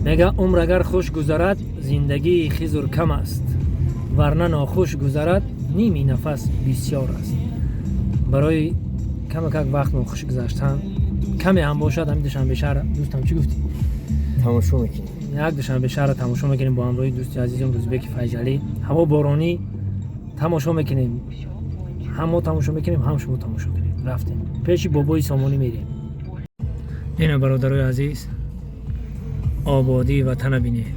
Мега, умр агар хуш гузарад, зиндагии Хизр кам аст, варна нохуш гузарад, ними нафас бисёр аст. Барои камакак вақт нохуш гузаштан каме ҳам бошад, ҳамин Душанбе шаҳр, дӯстам, чӣ гуфтӣ? Тамошо мекунем. Як Душанбе шаҳрро тамошо мекунем бо ҳамроҳи дӯсти азизам Рӯзбеки Файзалӣ. Ҳаво боронӣ, тамошо мекунем. Ҳам мо тамошо мекунем, ҳам шумо тамошо кунед. Рафтем пеши бобои Сомонӣ мерем. Ина, бародарои азиз, ободии ватана бинед,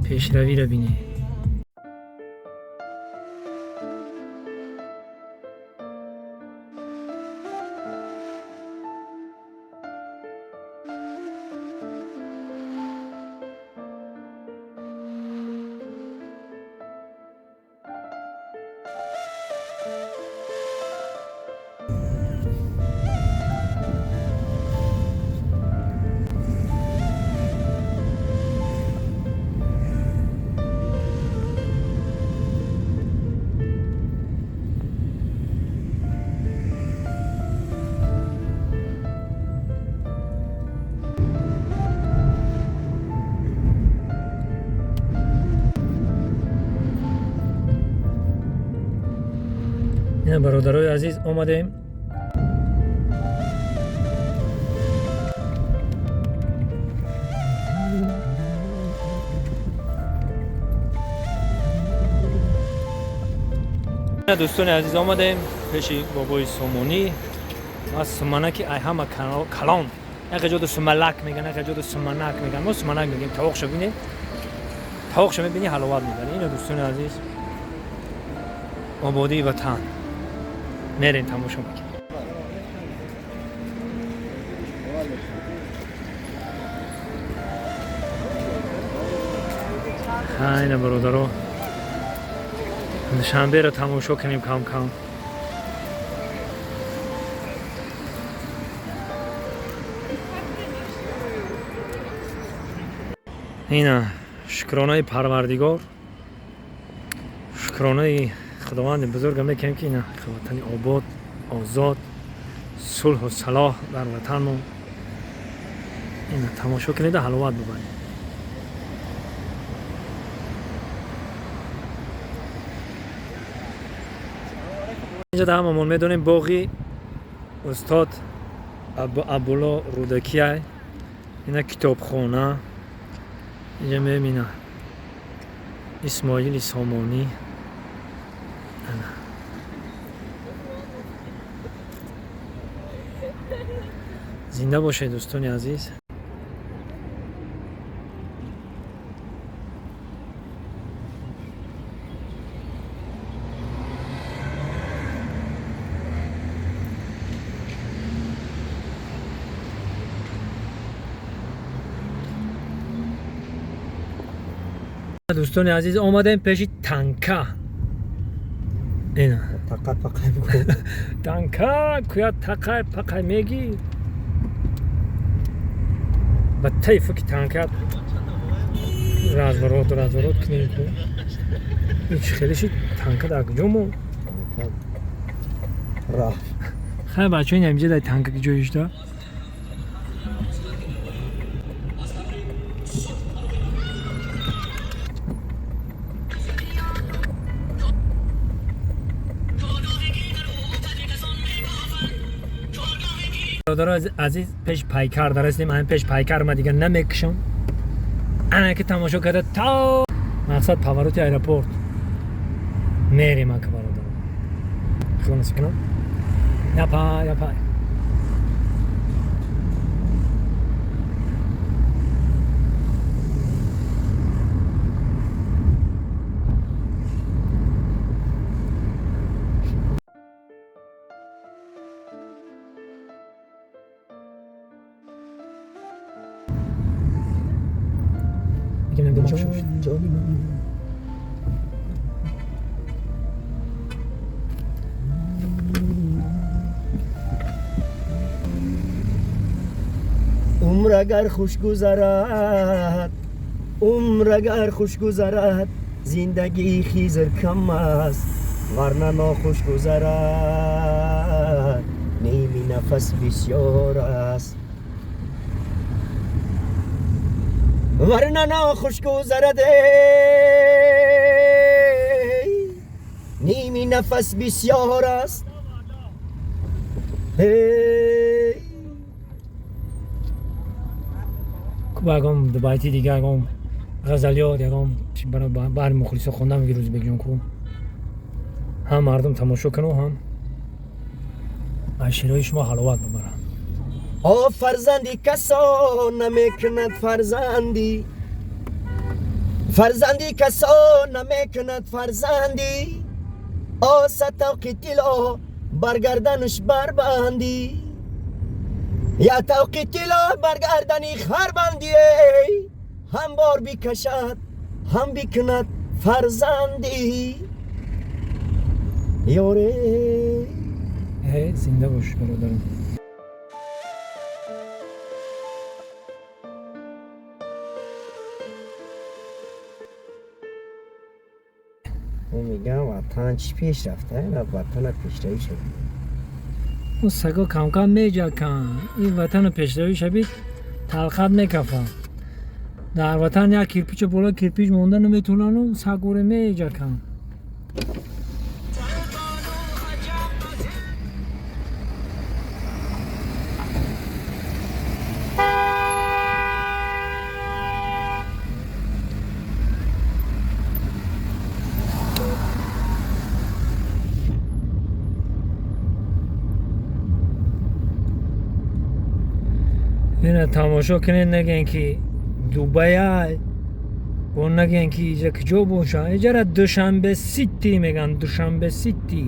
пешравиро бинед. Ина, бародарои азиз, омадем. Ина, дӯстони азиз, омадем пеши бобои Сомонӣ ва суманаки ай ҳама калон. Яке ҷода сумалак меган, яке ҷода суманак меган. Мо суманак мегем. Тавоқша бинед, тавоқша мебини, ҳаловат мебари. Ина, дӯстони азиз, ободии ватан, мерем, тамошо мекунем. Ина, бародаро, Душанберо тамошо кунем кам кам. Ина, шукронаи Парвардигор, шукронаи Худованди бузурга мекунем, ки ина ватани обод, озод, сулҳу салоҳ дар ватанмон. Ина, тамошо кунеда, ҳаловат бубаред. Инҷа да ҳамамон медонем, боғи устод Абдулло Рӯдакия. Ина китобхона. Инҷа мебина, Исмоили Сомонӣ. Ана. Зинда бошед, дӯстони азиз. Дӯстони азиз, омадем пеши танка. Ина. Тақай пақай бикун. Танка куя тақай пақай мегӣ, ба таи фуки танка разворот, разворот кунем ку. Ин чӣ хеле шид? Танка дар куҷо мо? Рафт. Хай, бачаҳо, ин ҳаминҷа дар танка ҷои шуда. Бародаро азиз, пеш пайкар дарастем. Ҳамин пеш пайкар ма дигар намекушам. Ана ки тамошо карда то мақсад, повороти аэропорт мерем. Ака, бародаро, худо насиб кунам. Япай, япай. ҷон, ҷони ман. Умр агар хуш гузарад, умр агар хуш гузарад, зиндагии Хизр кам аст, варна нохуш гузарад, ними нафас бисёр аст. Варна нохуш гузарад, ними нафас бисёр аст. Ягон байти дига, ягон ғазалиёт, ягон баҳри мухлисо хонда меги, Рӯзбекҷон, ку ҳам мардум тамошо куну, ҳам аз шеърҳои шумо ҳаловат бибаранд. О фарзанди касо намекунад фарзандӣ, фарзанди касо намекунад фарзандӣ, о сатавқи тилло баргарданаш барбандӣ, я тавқи тилло баргардани харбандӣ, ҳам бор бикашад, ҳам бикунад фарзандӣ, ёре. Зинда бош, бародарам. Мегам, ватан чӣ пеш рафта, ватана пешравӣ шавид. Ӯ саго камкам меҷаканд, ин ватану пешравӣ шавид, талхат мекафанд. Дар ватан як кирпича боло кирпич монда наметавонану сагоре меҷаканд. Ина тамошо кунед, нагӯен ки Дубая, бо нагӯен ки иҷа куҷо боша. Иҷара Душанбе Сити мегӯянд, Душанбе Сити.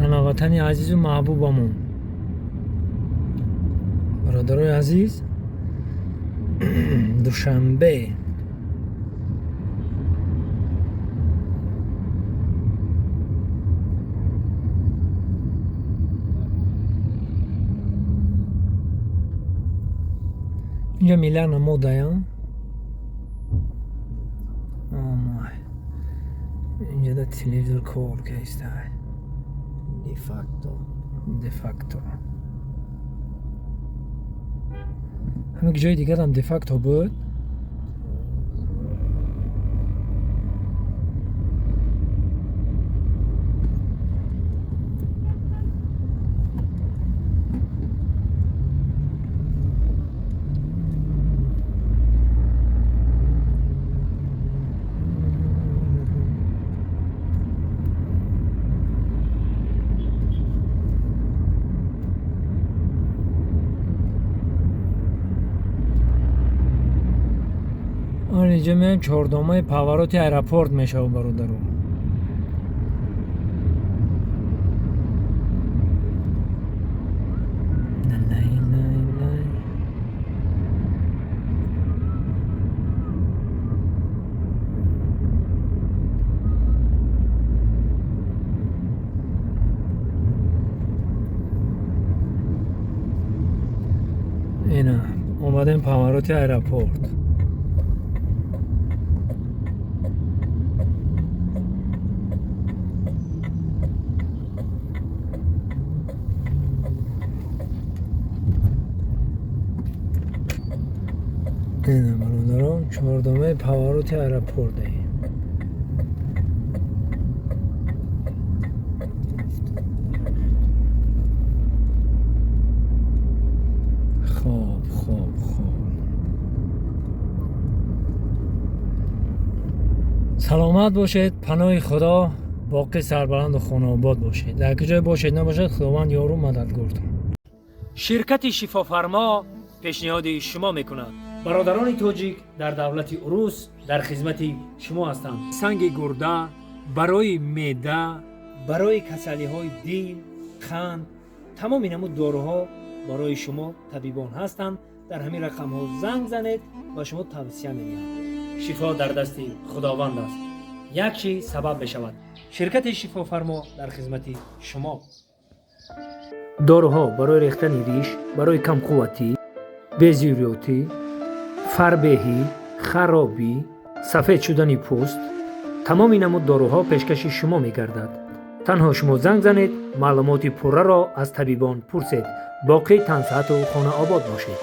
Ана ватани азизу маҳбубамон. Бародарои азиз, Душанбе. Инҷа Милана модая. Омай. Инҷа да телевизор кор кайстай. Де-факто. Де-факто. Ҳамин ҷои дигарам де-факто буд. Инҷа меоем, чордомаи повороти аэропорт мешавад, бародару. Ина омадем повороти аэропорт. Ина бародарон, чордомаи повороти аэропорт. Хоб, хоб, хоб. Саломат бошед, паноҳи Худо, боқӣ сарбаланду хонаобод бошед. Дар куҷое бошед набошед, Худованд ёру мададгортон. Ширкати Шифофармо пешниҳоди шумо мекунад. Бародарони тоҷик дар давлати урус дар хизмати шумо ҳастанд. Санги гурда барои меъда, барои касалиҳои дил, қанд, тамоми намуд доруҳо барои шумо табибон ҳастанд. Дар ҳамин рақамҳо занг занед ва шумо тавсия медиҳанд. Шифо дар дасти Худованд аст. Як чиз сабаб мешавад. Ширкати Шифофармо дар хизмати шумо. Доруҳо барои рехтани риш, барои камқувватӣ, безюрётӣ, фарбеҳӣ, харобӣ, сафед шудани пӯст, тамоми намуд доруҳо пешкаши шумо мегардад. Танҳо шумо занг занед, маълумоти пурраро аз табибон пурсед. Боқӣ тансиҳату хонаобод бошед.